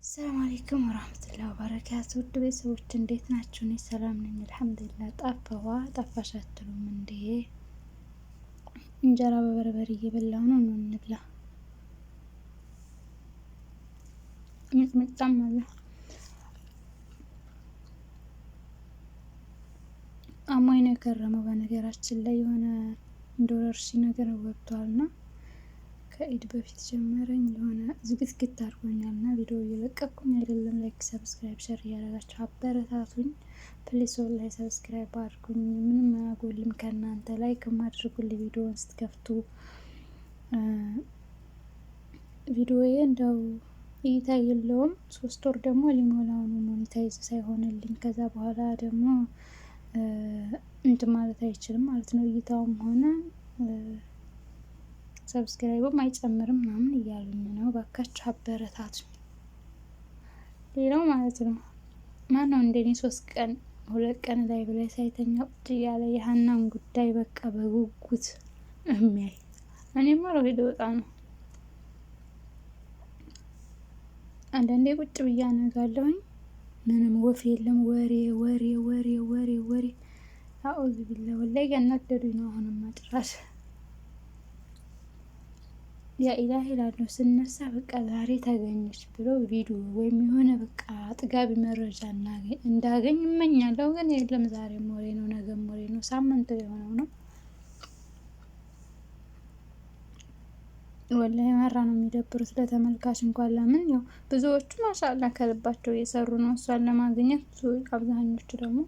ሰላም አለይኩም ወራህመቱላሂ ወበረካቱ። ውድ ቤተሰቦች እንዴት ናችሁ? እኔ ሰላም ነኝ አልሐምዱሊላህ። ጠፋዋ ጠፋሽ አትሉም እንዴ? እንጀራ በበርበሬ እየበላሁ ነው። ነው እንብላ። ሚጥሚጣም አለ። አሞኝ ነው የከረመው። በነገራችን ላይ የሆነ እንደ ወረርሽኝ ነገር ወጥቷልና ከኢድ በፊት ጀመረኝ የሆነ ዝግትግት አድርጎኛል እና ቪዲዮ እየለቀኩኝ አይደለም። Like፣ subscribe፣ share እያደረጋችሁ አበረታቱኝ። Please ላይ subscribe አድርጉኝ። ምንም አያጎልም ከእናንተ like አድርጉልኝ። ቪዲዮውን ስትከፍቱ ቪዲዮዬ እንደው እይታ የለውም። 3 ወር ደግሞ ሊሞላው ነው monetize ሳይሆንልኝ። ከዛ በኋላ ደግሞ እንትን ማለት አይችልም ማለት ነው እይታውም ሆነ subscribe ም አይጨምርም ምናምን እያሉኝ ነው። ባካችሁ አበረታቱኝ። ሌላው ማለት ነው ማነው እንደኔ 3 ቀን 2 ቀን ላይ ብላይ ሳይተኛ ቁጭ እያለ የሀናን ጉዳይ በቃ በጉጉት የሚያይ? እኔማ ሮሄ ልወጣ ነው። አንዳንዴ ቁጭ ብዬ አነጋለሁኝ። ምንም ወፍ የለም። ወሬ ወሬ ወሬ ወሬ ወሬ። አኡዙ ቢላ ወላሂ ያናደዱኝ ነው። አሁንማ ጭራሽ ያ ኢላሂ እላለሁ ስነሳ በቃ ዛሬ ተገኘች ብሎ ቪዲዮ ወይም የሆነ በቃ አጥጋቢ መረጃ እንዳገኝ እመኛለሁ። ግን የለም፣ ዛሬም ወሬ ነው፣ ነገም ወሬ ነው፣ ሳምንት የሆነው ነው። ወላሂ መራ ነው የሚደብሩት ለተመልካች እንኳን። ለምን ያው ብዙዎቹ ማሻአላ ከልባቸው እየሰሩ ነው እሷን ለማግኘት፣ አብዛኞቹ ደግሞ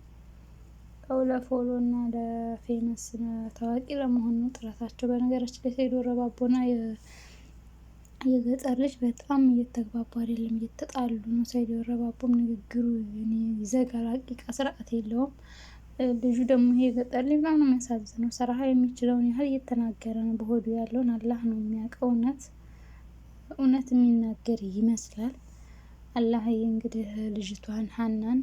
ያው ለ follow እና ለ famous ታዋቂ ለመሆን ነው ጥረታቸው። በነገራችን ላይ ሰይድ ወረባቦና የገጠር ልጅ በጣም እየተግባቡ አይደለም፣ እየተጣሉ ነው። ሰይድ ወረባቦም ንግግሩ ይዘጋል፣ ሀቂቃ ስርዓት የለውም። ልጁ ደግሞ ይሄ የገጠር ልጅ በጣም ነው የሚያሳዝነው። ስራ የሚችለውን ያህል እየተናገረ ነው። በሆዱ ያለውን አላህ ነው የሚያውቀው። እውነት እውነት የሚናገር ይመስላል። አላህ እንግዲህ ልጅቷን ሀናን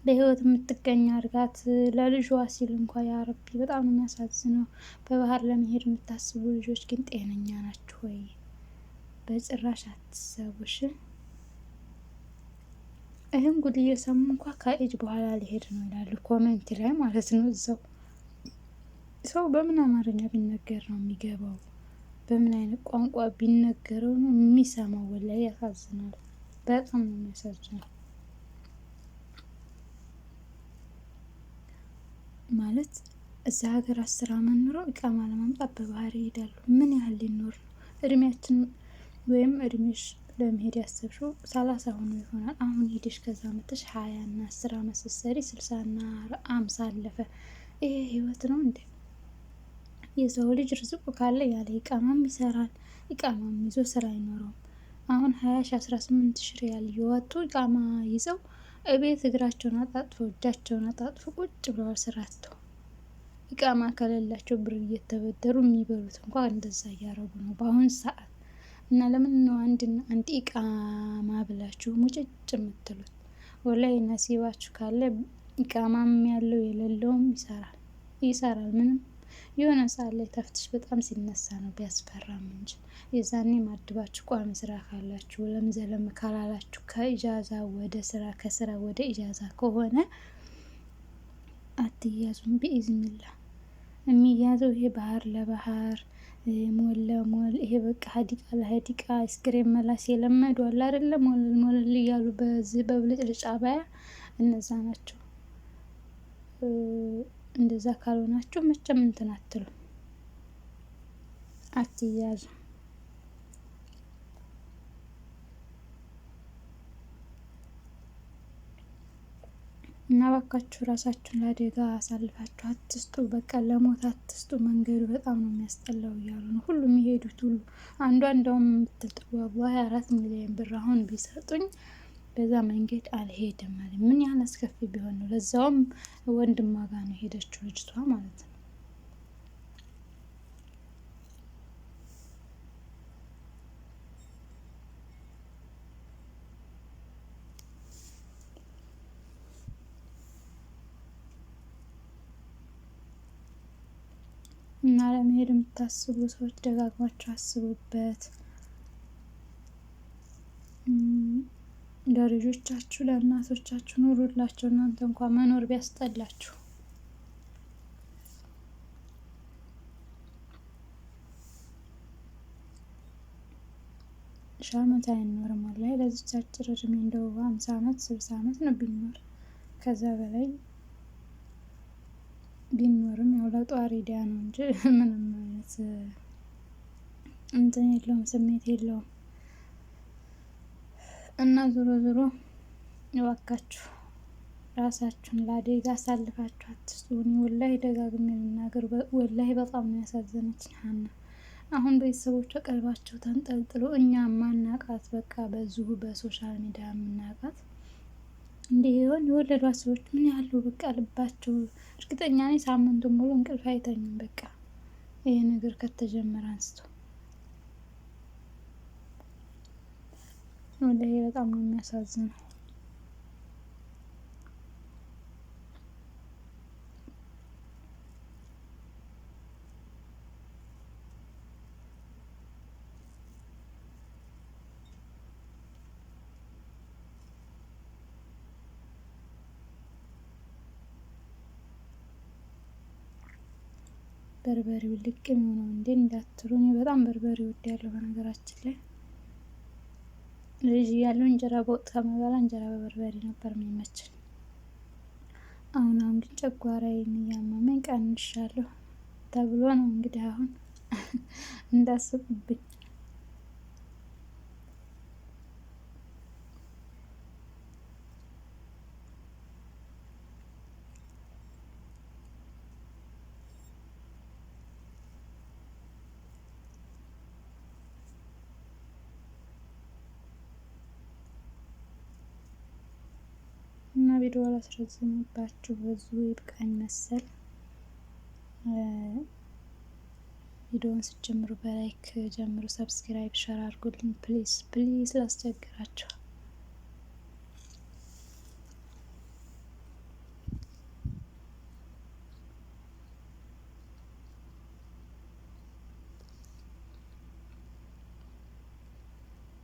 በህይወት የምትገኝ አድርጋት ለልጇ ሲል እንኳ ያ ረቢ፣ በጣም ነው የሚያሳዝነው። በባህር ለመሄድ የምታስቡ ልጆች ግን ጤነኛ ናችሁ ወይ? በጭራሽ አትሰቡሽ። ይህን ጉድ እየሰሙ እንኳ ከኢድ በኋላ ሊሄድ ነው ይላሉ comment ላይ ማለት ነው። እዛው ሰው በምን አማርኛ ቢነገር ነው የሚገባው? በምን አይነት ቋንቋ ቢነገረው ነው የሚሰማው? ወላሂ ያሳዝናል። በጣም ነው የሚያሳዝነው። ማለት እዛ ሀገር 10 አመት ኑረው ኢቃማ ለማምጣት በባህር ይሄዳሉ። ምን ያህል ሊኖር ነው እድሜያችን? ወይም እድሜሽ ለመሄድ ያሰብሽው 30 ሆኖ ይሆናል። አሁን ሄደሽ ከዛ መተሽ 20 እና 10 አመት ስትሰሪ 60 እና 50 አለፈ። ይሄ ህይወት ነው እንዴ? የሰው ልጅ ርዝቁ ካለ ያለ ኢቃማም ይሰራል። ኢቃማም ይዞ ስራ አይኖረውም። አሁን 20 ሺ 18 ሺ ሪያል እየወጡ ኢቃማ ይዘው እቤት እግራቸውን አጣጥፈው እጃቸውን አጣጥፈው ቁጭ ብለዋል ስራ አጥተው። ኢቃማ ከሌላቸው ብር እየተበደሩ የሚበሉት እንኳ እንደዛ እያረጉ ነው በአሁን ሰዓት። እና ለምን ነው አንድና አንድ ኢቃማ ብላችሁ ሙጭጭ የምትሉት? ወላይ ነሲባችሁ ካለ ኢቃማም ያለው የሌለውም ይሰራል ይሰራል። ምንም የሆነ ሰዓት ላይ ተፍትሽ በጣም ሲነሳ ነው ቢያስፈራም እንጂ የዛኔ ማድባችሁ ቋሚ ስራ ካላችሁ ለምዘለም ካላላችሁ ከኢጃዛ ወደ ስራ ከስራ ወደ ኢጃዛ ከሆነ አትያዙም። ቢኢዝኒላ የሚያዘው ይሄ ባህር ለባህር ሞል ለሞል ይሄ በቃ ሀዲቃ ለሀዲቃ አይስክሬም መላስ የለመዱ አለ አይደለ? ሞለል ሞለል እያሉ በዚህ በብልጭልጭ አባያ እነዛ ናቸው። እንደዛ ካልሆናችሁ መቼም እንትን አትሉ አትያዙ። እና ባካችሁ ራሳችሁን ለአደጋ አሳልፋችሁ አትስጡ። በቃ ለሞት አትስጡ። መንገዱ በጣም ነው የሚያስጠላው እያሉ ነው ሁሉም የሄዱት ሁሉ። አንዷ እንደውም የምትል ወላሂ 4 ሚሊዮን ብር አሁን ቢሰጡኝ በዛ መንገድ አልሄድም አለ። ምን ያህል አስከፊ ቢሆን ነው። ለዛውም ወንድሟ ጋር ነው የሄደችው ልጅቷ ማለት ነው። እና ለመሄድ የምታስቡ ሰዎች ደጋግማችሁ አስቡበት። ለልጆቻችሁ ለእናቶቻችሁ ኑሩላቸው። እናንተ እንኳን መኖር ቢያስጠላችሁ። 1000 አመት አይኖርም ወላሂ። ለዚች አጭር እድሜ እንደው 50 አመት 60 አመት ነው ቢኖር፣ ከዛ በላይ ቢኖርም ያው ለጧሪ ዲያ ነው እንጂ ምንም አይነት እንትን የለውም፣ ስሜት የለውም። እና ዞሮ ዞሮ እባካችሁ ራሳችሁን ለአደጋ አሳልፋችሁ አትስጡ። እኔ ወላሂ ደጋግሜ ልናገር፣ ወላሂ በጣም ነው ያሳዘነችኝ ሀና። አሁን ቤተሰቦቿ ቀልባቸው ተንጠልጥሎ እኛ ማናቃት በቃ በዚሁ በ social media የምናቃት እንዲህ ይሆን የወለዷት ሰዎች ምን ያህሉ በቃ ልባቸው፣ እርግጠኛ ነኝ ሳምንቱን ሙሉ እንቅልፍ አይተኙም። በቃ ይሄ ነገር ከተጀመረ አንስቶ ወላሂ በጣም ነው የሚያሳዝነው። በርበሬው ልቅ የሚሆነው እንዴ እንዳትሉ፣ እኔ በጣም በርበሬ እወዳለሁ። በነገራችን ላይ ልጅ እያለሁ እንጀራ በወጥ ከመበላ እንጀራ በበርበሬ ነበር የሚመቸኝ። አሁን አሁን ግን ጨጓራዬን እያመመኝ ቀንሻለሁ ተብሎ ነው እንግዲህ አሁን እንዳስቁብኝ። እና ቪዲዮ አላስረዝምባችሁ በዚሁ ይብቃኝ መሰል። ቪዲዮውን ስትጀምሩ በ like ጀምሩ፣ subscribe፣ share አድርጉልኝ please please፣ ላስቸግራችሁ።